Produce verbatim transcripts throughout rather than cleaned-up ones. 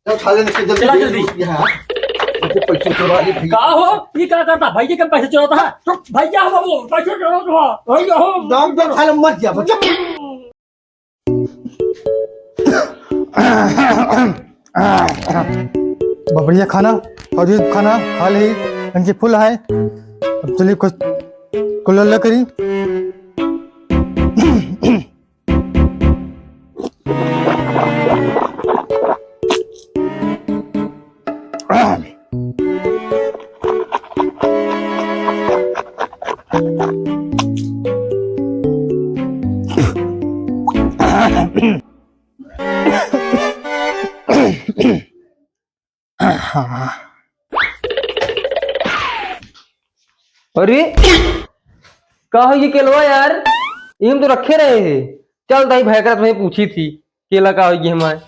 चल, उठा ले, इसके जल्दी चला दे, जल्दी। यहाँ। इसके पैसे चुरा ले भैया। का हो? ये का करता? भैया के पैसे चुराता है? चुप। भैया हो, वो पैसे चुराता है। भैया हो। दाम दे, उठा ले, मर गया, बच्चा। बढ़िया खाना, और ये खाना खा ले, टंकी फुल है। अब चलिए कुछ कुल्ला करी। अरे, का हो ये केलवा यार? ये हम तो रखे रहे हैं। चल दाई, भैकरा तुम्हें पूछी थी, केला का हो ये हमारे।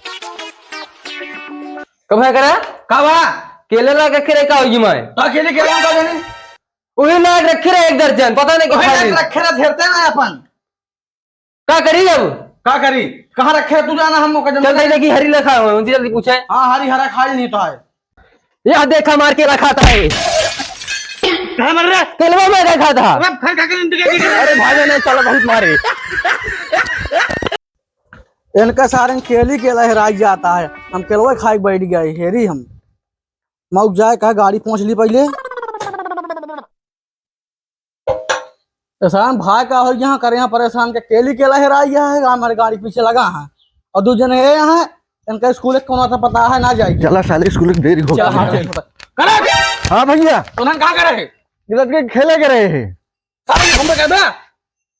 कब भैकरा? का बा? केला ला रखे रहे, का हो ये हमारे? तो अकेले केला का देने? वही ला रखे रहे एक दर्जन, पता नहीं कहाँ वही ला रखे रहे, हेरते ना अपन। का करी अब? का करी? कहाँ रखे तू जाना हम ओकर चल जल्दी। देखी हरी लखा हो, उनसे जल्दी पूछे। हाँ, हरी हरा खा ही नहीं तो है। यह देखा मार के रखा था ये। कहाँ मर रहा? केलवा में रखा था। अबे फिर का करें, इंतजार नहीं करें। अरे भाई नहीं चला बहुत मारे। इनका सारे केली केला हेराई जाता है, हम केलवा खाए बैठ गए, हेरी हम। मौक जाए का गाड़ी पहुँच ली पहले। एहसान भाई का हो यहाँ करे, यहाँ परेशान के केली केला हेराई गया है, हमारे गाड़ी पीछे लगा है। और दू जने ये यहाँ, इनका स्कूल एक कोना था पता है ना जाएगी। चला साले स्कूल की देरी हो चला, गई। हाँ, चल। करे। हाँ भैया। तो उन्होंने कहाँ करे है? रट के खेले के रहे हैं। सारे घूम के कहता।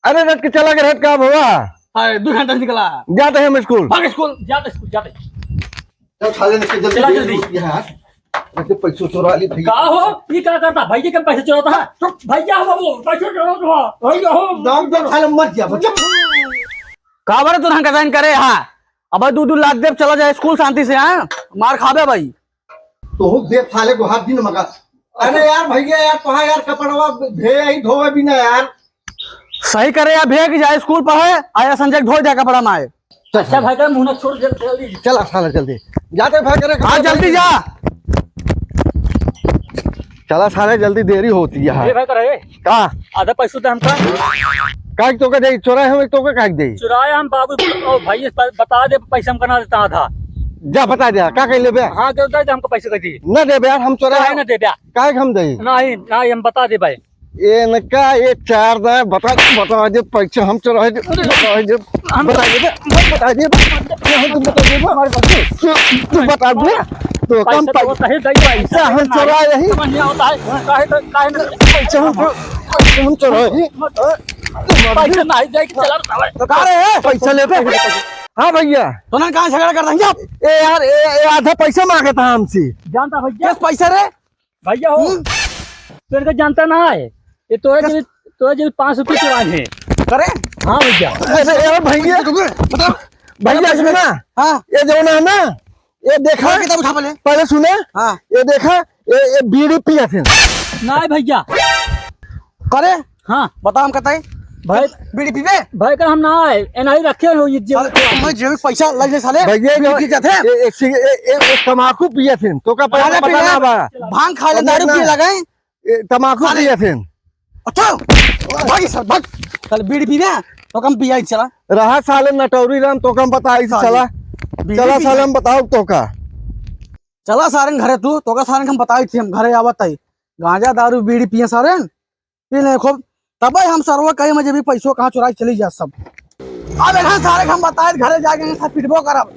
अरे रट के चला के रट का भवा। हाँ, दो घंटा निकला। जाते हैं हम स्कूल। भाग स्कूल, जाते स्कूल, जाते। चल, उठा ले, इसके जल्दी चला दे, जल्दी। यहाँ। इसके पैसे चुरा ली भैया। का हो? ये का करता? भैया के पैसे चुराता है? चुप। भैया हो, वो पैसे चुराता है। भैया हो। दाम दे, उठा ले, मर गया, बच्चा। का बारे तू हंका जाइन करे, हाँ? अब दू दू लात देब, चला जाए स्कूल शांति से, हाँ? मार खाबे भाई। तो हो देब साले को हाथ दिन मगा। अरे यार भैया यार, कहाँ यार कपड़वा भे यही धोवे बिना यार। सही करे या भे कि जाए स्कूल पढ़े, आया संजय धो जाए कपड़ा माए। अच्छा भाई का मुंह ना छोड़ जल्दी, जल्दी। चला साला जल्दी। जाते भाई करे हाँ, जल्दी जा। चला साले जल्दी, देरी होती है। ए भाई करे। का? आधा पैसा दे हमका। काहे तोका दे? चोराए हम तोका काहे दे? चुराए हम बाबू, ओ भाई, इस पर बता दे, पैसा हमका ना देता आधा। जा बता दे, का कह लेबे? हाँ, दे दे, हमको पैसे दे दी। ना देबे यार, हम चोराए काहे हम। ना देबे? काहे हम दे? नहीं, नहीं, हम बता दे भाई। इनका ये चार दाए बता, बता दे, पैसा हम चोराए दे, बता दे, हम बता दे, बता दे, हम तो बता दे, तू बता दे, तो कम पैसा तो पै-, कहीं दे, पैसा हम चोराए यही। समझ नहीं आता है, काहे तो, काहे ना पैसा हम, पैसा हम चोराए यही। पैसा नहीं दे के चला रहा है। तो का रे? पैसा लेबे? हाँ भैया। तो ना कहाँ झगड़ा करता है? ए यार, ए, ए आधा पैसा मांगता हमसे। जानता भैया? किस पैसा रे? भैया हो, हम्म। तो इनका जानता ना है, ये तो है किस? जो, तो है जो पाँच रुपये चुराए हैं। करे? हाँ भैया। अरे, अरे भैया, बता। भैया सुना, हाँ। ये जो ना, ना, ये देखा, हाँ, किताब उठा पहले। पहले सुना, हाँ। ये देखा, ये, ये बीड़ी पिया थे। नहीं भैया। करे? हाँ। बता हम कहते हैं। भाई, बीड़ी पीबे? भाई, कर हम ना आए, एनआई रखे हो ये जेब साले, में। तुम्हारे जेब में पैसा लग जाए साले। भैया, बीड़ी जो पी जाते हैं। ए-, एक सिग-, ए-, ए-, एक तमाकू पिए थे, तो का पहले गांजा पता पी ना ले, बा। भांग खा ले, अब दारू ना। पी लगाए। ए, तमाकू साले। पिए थे। अच्छा, भाग ये साले, भाग। साले बीड़ी पीबे, तो कम पिया ही चला। रहा साले नटौरी राम, तो कम बताई साले। चला। बीड़ी चला पी साले, ले। हम बताओ तो का। चला सारे घरे तू, तो का सारे हम बताई थी, हम घरे आवत आई। गांजा दारू बीड़ी पिए सारे। पी ले खूब, तबे हम सरवा कहे में जब भी पैसो कहाँ चुराई चली जा सब। अब एखन सारे के हम बताए घरे जाके सब पिटबो करब।